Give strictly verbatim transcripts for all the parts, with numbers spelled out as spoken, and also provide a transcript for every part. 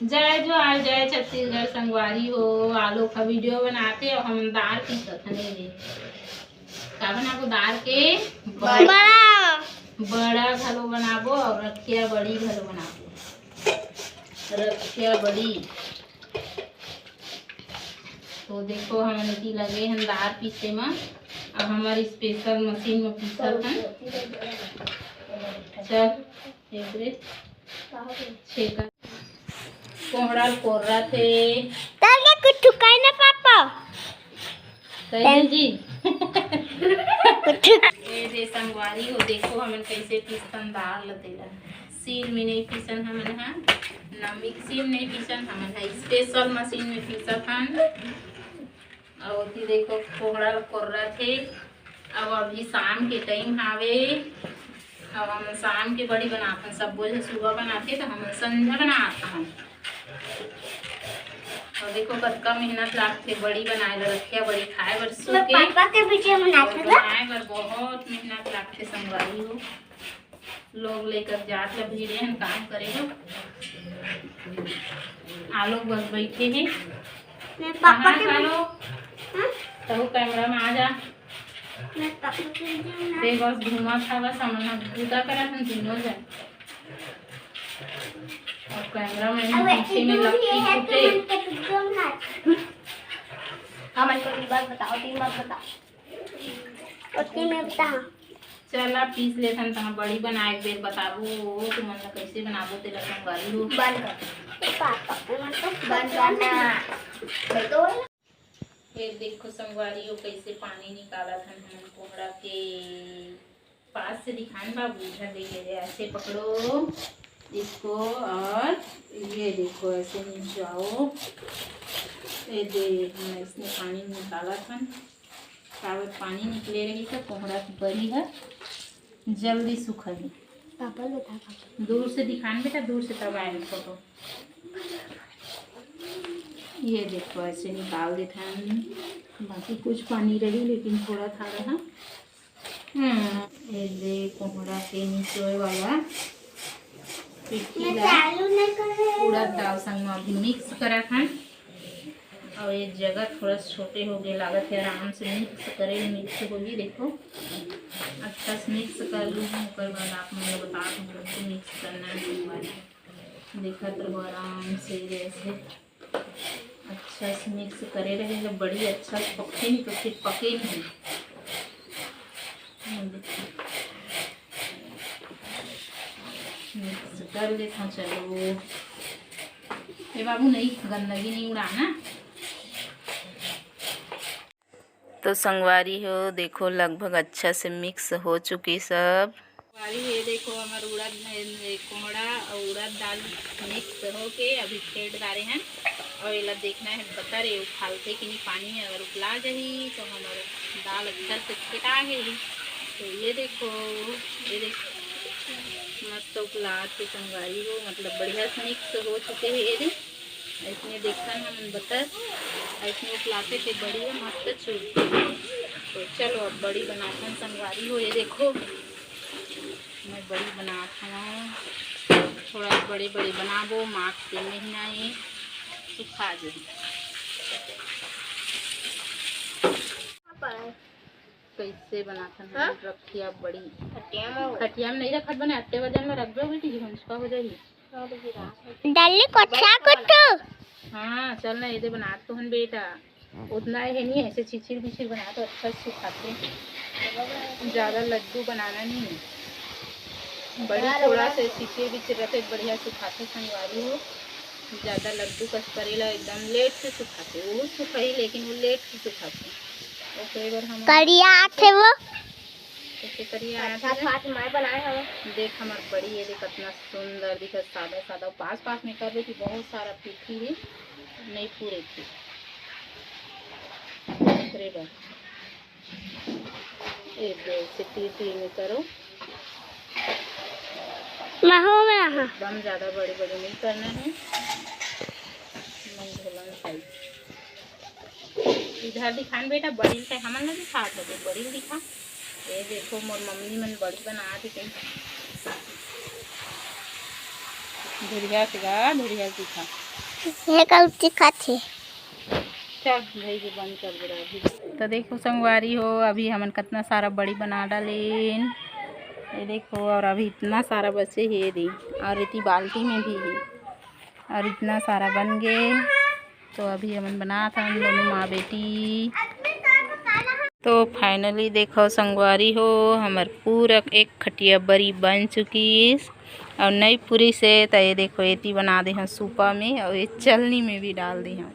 जय जोहार, जय छत्तीसगढ़ संगवारी हो। आलू का वीडियो बनाते अउ हम दार पीसत हन। ये का बनाबो? दार के बड़ा। बड़ा। बड़ा घलो बनाबो अउ रखिया बड़ी घलो बनाबो। रखिया बड़ी। तो देखो, हमन एती लगे हन दार पीसे म। अब हमर स्पेशल मशीन म पीसत हन। चल, एक रे छेका। कोहड़ा ल कोर्रा थे। तब ले कुछ ठुकाए ना पापा। कहे जी। कुछ। ए दे संगवारी हो, देखो हमन कैसे पीसतन दार ल तेला। सील में नहीं पीसन हमन ह, ना मिक्सी में नहीं पीसन हमन ह, स्पेशल मशीन में पीसत हन। अउ ओती देखो कोहड़ा ल कोर्रा थे। अउ अभी शाम के टाइम हावे, अउ हम शाम के बड़ी बनाथन। सब बोले सुबह बनाथे त हम संझा बनाथन। अउ देखो कतका मेहनत लागथे बड़ी बनाए बर, रखिया बड़ी खाए बर मैं सूखे। पापा के पीछे बनाते अउ थे। बनाए बर बहुत मेहनत लागथे संगवारी हो। लोग लेकर जात ल भीड़े हन काम करे हो। आलोक बस बैठे हे। मैं पापा कहाँ के आलोक? हाँ? तहु कैमरा में आ जा। मैं पापा के पीछे बनाते। ते बस घूमत हवस, हमन ह बूता करत हन तीनों जन। अउ कैमरा मैन अब ऐसे पीछे में दूर लपकी ये है कि फूटे। मन के पीछे बनाते। हाँ, मन को एक बात बताओ, तीन बात बताओ। ओके, मैं बता। चल, अब पीस लेथन, तहाँ बड़ी बनाए के बेर बताबो, तुमन ला कैसे बनाबो, तेला संगवारी हो। बंद कर। पापा, मैं तो बंद करना। मैं तो ये देखो संगवारी हो, कैसे पानी निकालत हन हमन कोहड़ा के। पास से दिखान बाबू, इधर देखिए, ऐसे पकड़ो इसको और ये देखो, ऐसे नीचे आओ। ये दे, मैं इसमें पानी निकालत हन। काबर पानी निकले रही त कोहड़ा के बरी ह जल्दी सूखही। पापा ल बता, पापा। दूर से दिखान बेटा, दूर से तब आए फोटो। ये देखो, ऐसे निकाल देथन। बाकी कुछ पानी रही, लेकिन थोड़ा था रहा। हम्म, ये दे कोहड़ा के निचोए वाला पिट्ठी मैं ला चालू नहीं कर रहे। उड़द दाल संग में अभी मिक्स करत हन। अउ ये जगह थोड़ा सा छोटे हो गए लागत है, आराम से मिक्स करे, मिक्स होगी। देखो, अच्छा से मिक्स कर लूँ, ओकर बाद आप मन ला बता दूँ कैसे मिक्स करना है। देखत रहो आराम से, जैसे अच्छा से मिक्स करे रहे, जब बड़ी अच्छा से पकते नहीं तो फिर पके नहीं। ये देखो। मिक्स कर लेथन। चलो, ए बाबू, नहीं, गंदगी नहीं उड़ाना। तो संगवारी हो, देखो, लगभग अच्छा से मिक्स हो चुकी सब। संगवारी, ये देखो, हमर उड़द, ए, कोहड़ा अउ उड़द दाल मिक्स होके अभी फेंट डारे हन। अउ एला देखना है, बता रे, उफालथे कि नहीं पानी में। अगर उफला जाही तो हमर दाल अच्छा से फेंटा गे ही। तो ये देखो, ये देखो, मस्त उफलात के संगवारी हो, मतलब बढ़िया से मिक्स हो चुके हैं। ये दे, ऐसने देखथन हमन बतर, ऐसने उफलाते के बढ़िया मस्त चुलथे। तो चलो अब बड़ी बनाथन संगवारी हो। ये देखो, मैं बड़ी बनात हूँ, थोड़ा बड़े बड़े बनाबो, माघ के महीना है, सुखा जाही। कैसे बनाथन हाँ? रखिया बड़ी। खटिया में हो। खटिया में नहीं रखत बने, अट्टे वजन में रख दो बेटी, झुंझका हो जाही। डाली कोठा कोठू। हाँ, चल ना, ये दे बनात तो हन बेटा। उतना है नहीं, ऐसे छिछिर बिछिर बना तो अच्छा से सुखाते। ज़्यादा लड्डू बनाना नहीं है। बड़ी थोड़ा से छिछिर बिछिर रखे, बढ़िया सुखाते संगवारी हो। ज़्यादा लड्डू कस करेला एकदम लेट से सुखाते, वो सुखाई लेकिन वो लेट से सुखाते। ओकरे बर हम करिया आथे वो। कैसे करिया अच्छा आथे। अच्छा, आज मैं बनाए हवे। देख हमर बड़ी, ये देख कितना सुंदर दिखत, सादा सादा। पास पास में कर दे कि बहुत सारा पीठी है, नहीं पूरे थी। ओकरे बर एक दो से तीर तीर में करो। महू में रहा। एकदम ज़्यादा बड़ी बड़ी नहीं करना है, मंगोलन साइज। इधर दिखान बेटा, बड़ी से हमन ला दिखात होते, बड़ी दिखा। ये देखो, मोर मम्मी मन बड़ी बनात हे। बढ़िया से गा, बढ़िया से दिखा। ये कल दिखाथे। चल भाई जी, बंद कर दे रहा अभी। तो देखो संगवारी हो, अभी हमन कितना सारा बड़ी बना डालेन। ये देखो, और अभी इतना सारा बचे हे दी, और इतनी बाल्टी में भी हे, और इतना सारा बन गए। तो अभी हमन बनात हन दोनों माँ बेटी। तो finally देखो संगवारी हो, हमर पूरा एक खटिया बरी बन चुकिस, और नई पूरी से त ये देखो, एती बना दे हन सूपा में, और ये चलनी में भी डाल दे हन,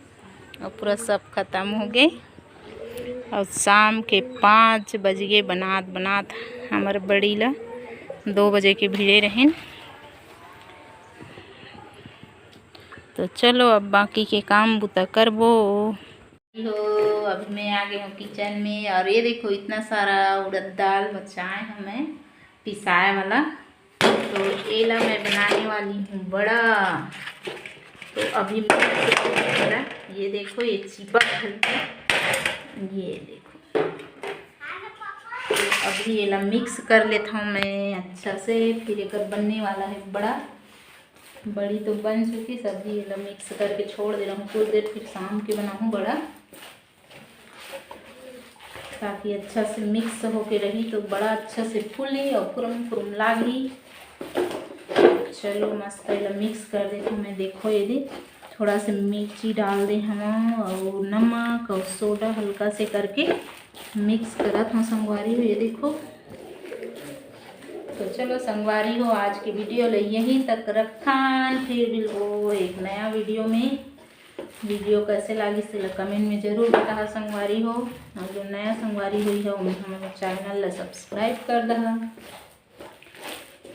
और पूरा सब खत्म हो गए। और शाम के पाँच बज गए बनात बनात, हमर बड़ी ला दो बजे के भिड़े रहेन। तो चलो, अब बाकी के काम बुता करबो। हो, अभी मैं आ गई हूँ किचन में, और ये देखो, इतना सारा उड़द दाल बचाए हमें पिसाए वाला। तो एला मैं बनाने वाली हूँ बड़ा। तो अभी मैं बड़ा, ये देखो, ये चिपक गई है, ये देखो। तो अभी एला मिक्स कर लेता हूँ मैं अच्छा से, फिर एक बनने वाला है बड़ा। बड़ी तो बन चुकी, सभी एला मिक्स करके छोड़ दे रहा हूँ कुछ देर, फिर शाम के बनाऊँ बड़ा, ताकि अच्छा से मिक्स होके रही, तो बड़ा अच्छा से फूली और फुरम फुरम लागी। चलो, मस्त एला मिक्स कर देती हूँ मैं। देखो, ये दे, थोड़ा से मिर्ची डाल दे हम, और नमक और सोडा हल्का से करके मिक्स करत हूँ संगवारी हो। ये देखो, तो चलो संगवारी हो, आज के वीडियो ले यहीं तक रखथन, फिर मिलबो एक नया वीडियो में। वीडियो कैसे लागिस, तेला कमेंट में जरूर बताहा संगवारी हो। और जो नया संगवारी होई है, उन्हें हमारे चैनल ला सब्सक्राइब कर दहा।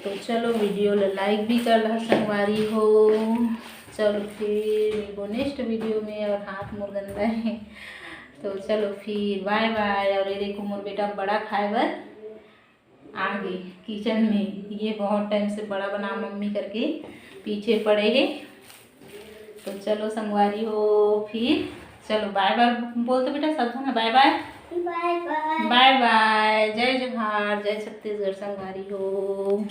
तो चलो, वीडियो ला लाइक भी कर दहा संगवारी हो। चलो, फिर मिलबो नेक्स्ट वीडियो में। और हाथ मोर गंदा है, तो चलो फिर बाय बाय। और ये देखो, मोर बेटा बड़ा खाए बर आ गई किचन में। ये बहुत टाइम से बड़ा बना मम्मी करके पीछे पड़े है। तो चलो संगवारी हो, फिर चलो बाय बाय बोल दो बेटा, सब झन बाय बाय। बाय बाय। बाय बाय, जय जोहार, जय छत्तीसगढ़ संगवारी हो।